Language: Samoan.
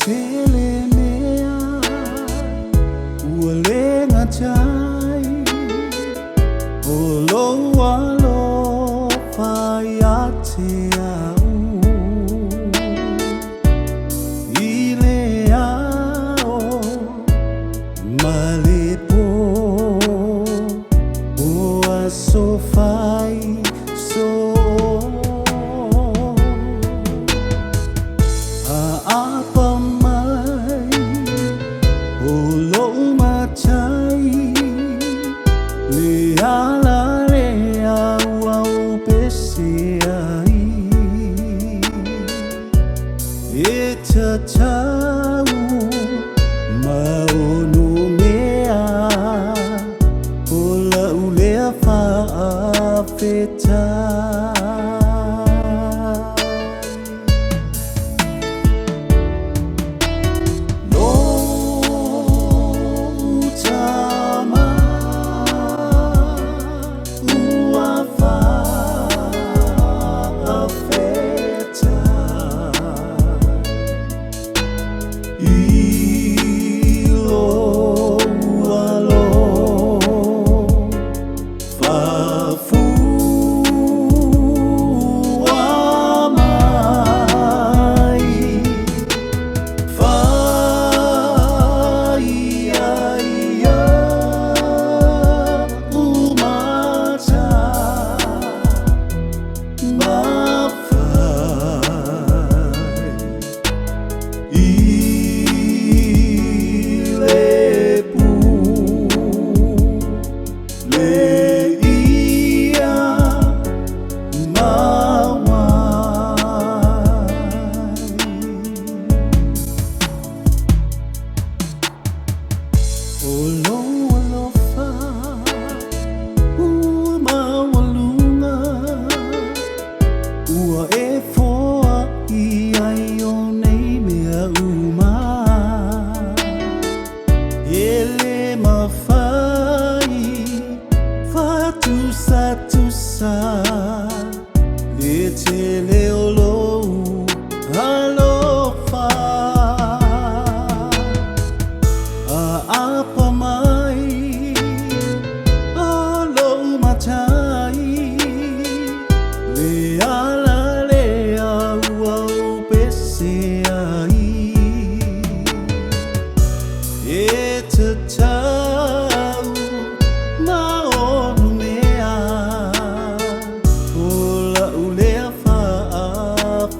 Tele mea ua le gatai o lou alofa ia te au. I le ao ma le po o aso fai so a mai o lou matai le ala lea ua ou pese ai e tatau ma ono mea o lau lea faafetai. O lou alofa ua maualuga ua e foai ai o nei mea uma e le mafai faatusatusa le tele o lou alofa. Apa mai o lou matai le ala lea ua ou pese ai e tatau ma ono mea o lau lea faafetai.